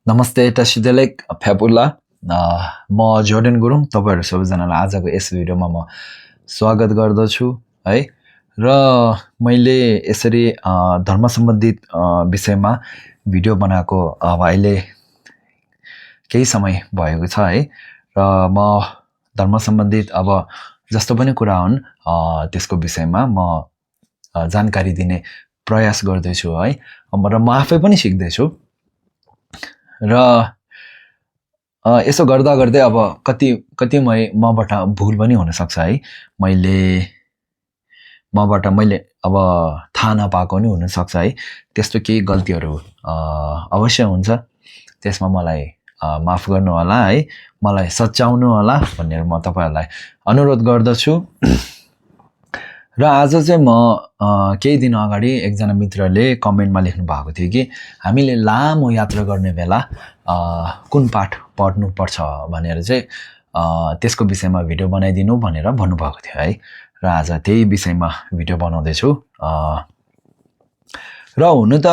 नमस्ते टसिदेलेक फ्यापुला म जोर्डन गुरुङ तपाईहरु सबैजनालाई आजको यस भिडियोमा म स्वागत गर्दछु है र मैले यसरी धर्म सम्बन्धित विषयमा भिडियो बनाएको अब अहिले केही समय भएको छ है र म धर्म सम्बन्धित अब जस्तो पनि कुरा हुन् त्यसको विषयमा म जानकारी दिने प्रयास गर्दैछु है र म आफै पनि सिक्दै छु र यसो गर्दा गर्दै अब कति मबाट भुल पनि हुन सक्छ है मबाट मैले अब थाहा नपाएको नि हुन सक्छ है त्यस्तो केही गल्तीहरू अवश्य हुन्छ त्यसमा मलाई माफ गर्नु होला है मलाई सच्याउनु होला भनेर म तपाईहरुलाई अनुरोध गर्दछु र आज चाहिँ म केही दिन अगाडि एकजना मित्रले कमेन्टमा लेख्नु भएको थियो कि हामीले लामो यात्रा गर्ने बेला कुन पाठ पढ्नु पर्छ भनेर चाहिँ त्यसको विषयमा भिडियो बनाइदिनु भनेर भन्नुभएको थियो है र आज त्यही विषयमा भिडियो बनाउँदै छु र हुनु त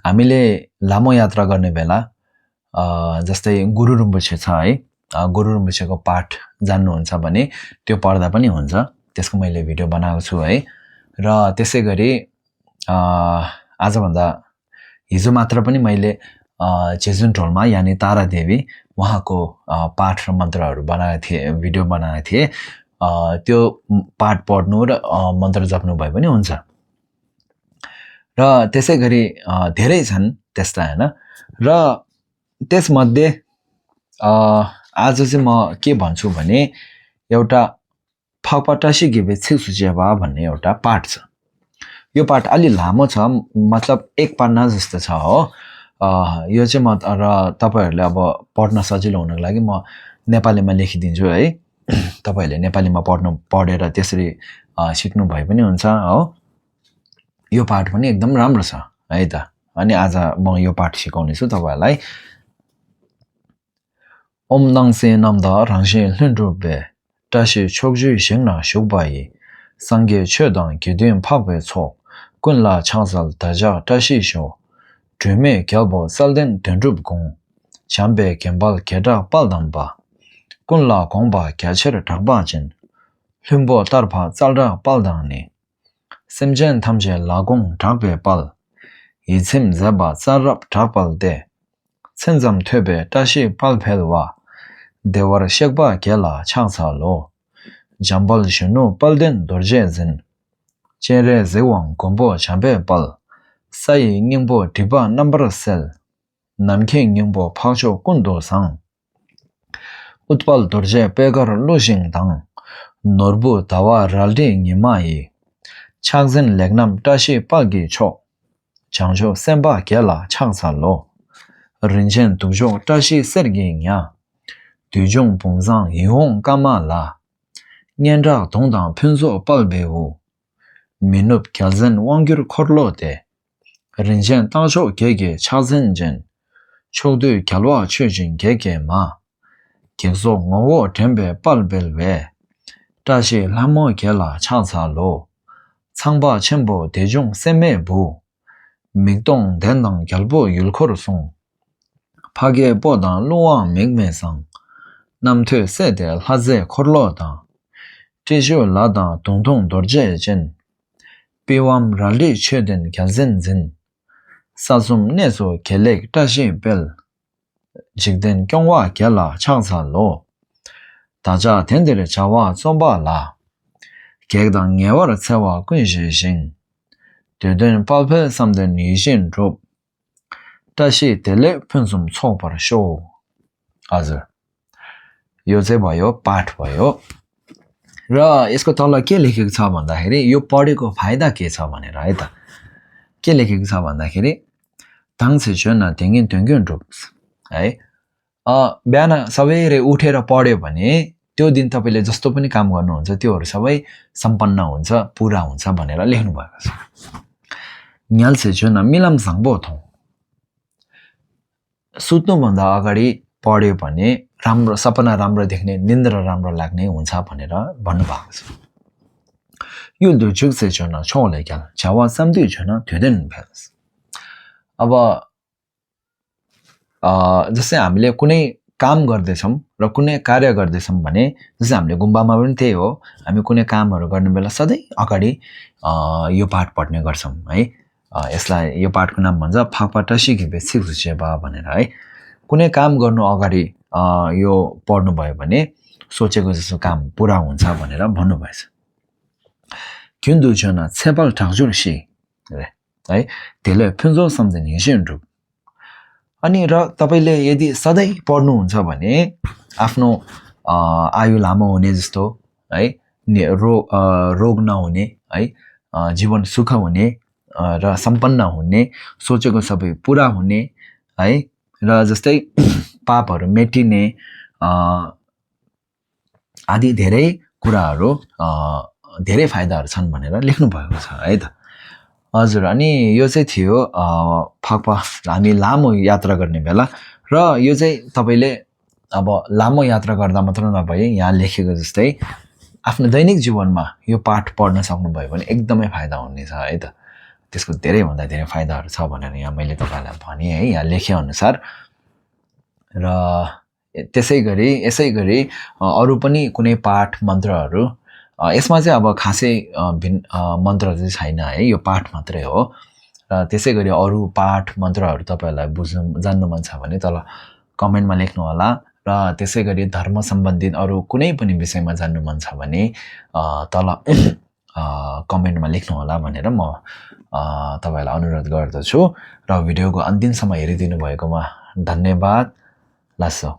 हामीले लामो यात्रा गर्ने बेला जस्तै गुरु रिम्पोछे छ है गुरु रिम्पोछेको पाठ जान्नुहुन्छ भने त्यो पढ्दा पनि हुन्छ त्यसको मैले भिडियो बनाएको छु है र त्यसैगरी आजभन्दा हिजो मात्र पनि मैले चेजुनटोलमा यानी तारा देवी उहाँको पाठ र मन्त्रहरू बनाएको थिए भिडियो बनाएको थिए त्यो पाठ पढ्नु र मन्त्र जप्नु भए पनि हुन्छ र त्यसैगरी धेरै छन् त्यस्ता हैन र त्यसमध्ये आज चाहिँ म के भन्छु भने एउटा फपटासी गिबे छिसुजेवा भन्ने एउटा पाठ छ यो पाठ अलि लामो छ मतलब एक पन्ना जस्तो छ हो यो चाहिँ म र तपाईहरुले अब पढ्न सजिलो हुनको लागि म नेपालीमा लेखिदिन्छु है तपाईहरुले नेपालीमा पढेर त्यसरी सिक्नु भए पनि हुन्छ हो यो पाठ पनि एकदम राम्रो छ है त अनि आज म यो पाठ सिकाउने छु तपाईहरुलाई ओम नङसे नमदा रङसे लुन्डुबे टासी छोकजु सिंना शुबाई संगे छेदङ किदिन फाबे छो कुनला छासल दजा टासी शो ड्रेमे क्याबो सल्देन दन्डुब गङ छाम्बे केम्बल केडा पालदम्बा कुनला गङबा क्याचर ढकबा जिन लुम्बो तर्फा चालरा पालदाने सिमजेन थम्जे लागोङ ढकबे पाल हिजिम जबा चारप ढकपाल दे छन्जम थेबे टासी पालफेलवा देवर शेकबा केला छाङसालो जम्बल शुनु पालदेन दोर्जे जिन चेरे जेवाङ गम्बो छाम्बे पाल साई निङबो टिबा नम्बर सेल नामखे निङबो फाचो कुन्दो साङ उत्पल दोर्जे पेगर लुसिङ दाङ नोरबु दावा राल्डे निमाई छागजन लेगनाम टाशी पागी छो छाङजो सेम्बा केला छाङसालो रिन्जेन तुजो टाशी सर्गी nya दुजों पोंजां हिहों कामाला न्यान्डा दोंदां फिन्जो पालबेवु मिनुप क्याजन वांग्युर खोरलो दे रिन्जेन ताजो गेगे छाजन जन छोदु क्यालवा छुजिन गेगे मा केजो ngwo टेम्बे पालबेलवे टाशी लामो केला छासालो 창바 쳔보 대중 세메부 믹동 된당 결보 율코르송 파게 보단 로왕 맹매상 남퇴 세데 하제 코르로다 제주 라다 동동 도르제젠 비왕 랄리 쳔덴 견젠젠 사숨 네소 켈렉 다시 벨 직된 경와 겔라 창살로 다자 덴데레 자와 솜바라 개당 예와르 세와 군시신 되든 발표 삼된 니신 롭 다시 텔레 푼숨 초바르 쇼 아즈 요새 भयो पाठ भयो र यसको तल के लेखेको छ भन्दाखेरि यो पढेको फाइदा के छ भनेर है त के लेखेको छ भन्दाखेरि 당시 전화 땡긴 땡긴 롭 है बिहान सबैले उठेर पढ्यो भने त्यो दिन तपाईले जस्तो पनि काम गर्नुहुन्छ त्योहरु सबै सम्पन्न हुन्छ पूरा हुन्छ भनेर लेख्नु भएको छ न्याल्से जुन मिलम सांगबो थौ सुत्नु भन्दा अगाडि पढ्यो भने राम्रो सपना राम्रो देख्ने निन्द्रा राम्रो लाग्ने हुन्छ भनेर भन्नु भएको छ यो दु जुक्से जुन छोले क्याल छवा समदु जुन थेदेन भेल्स अब जस्तै हामीले कुनै काम गर्दैछौँ र कुनै कार्य गर्दैछौँ भने जस्तै हामीले गुम्बामा पनि त्यही हो हामी कुनै कामहरू गर्ने बेला सधैँ अगाडि यो पाठ पढ्ने गर्छौँ है यसलाई यो पाठको नाम भन्छ फापा टसी घिबे सिक्सुचेबा भनेर है कुनै काम गर्नु अगाडि यो पढ्नुभयो भने सोचेको जस्तो काम पुरा हुन्छ भनेर भन्नुभएछ 균두전화 체발 탁줄시 है त्यसले फिन्जो सम्झने हिसिन्रु अनि र तपाईले यदि सधैँ पढ्नुहुन्छ भने आफ्नो आयु लामो हुने जस्तो है रोग नहुने है जीवन सुख हुने र सम्पन्न हुने सोचेको सबै पुरा हुने है र जस्तै पापहरू मेटिने आदि धेरै कुराहरू धेरै फाइदाहरू छन् भनेर लेख्नु भएको छ है त हजुर अनि यो चाहिँ थियो फाक्पा हामी लामो यात्रा गर्ने बेला र यो चाहिँ तपाईले अब लामो यात्रा गर्दा मात्र नभए यहाँ लेखेको जस्तै आफ्नो दैनिक जीवनमा यो पाठ पढ्न सक्नुभयो भने एकदमै फाइदा हुनेछ है त त्यसको धेरै भन्दा धेरै फाइदाहरू छ भनेर यहाँ मैले तपाईलाई भने है यहाँ लेखे अनुसार र यसै गरी अरु पनि कुनै पाठ मन्त्रहरू यसमा चाहिँ अब खासै मन्त्र चाहिँ छैन है यो पाठ मात्रै हो र त्यसै गरी अरु पाठ मन्त्रहरू तपाईहरुलाई बुझ्नु जान्नु मन छ भने तल कमेन्टमा लेख्नु होला र त्यसै गरी धर्म सम्बन्धित अरु कुनै पनि विषयमा जान्नु मन छ भने तल कमेन्टमा लेख्नु होला भनेर म तपाईलाई अनुरोध गर्दछु र भिडियोको अन्तिमसम्म हेरिदिनु भएकोमा धन्यवाद लासो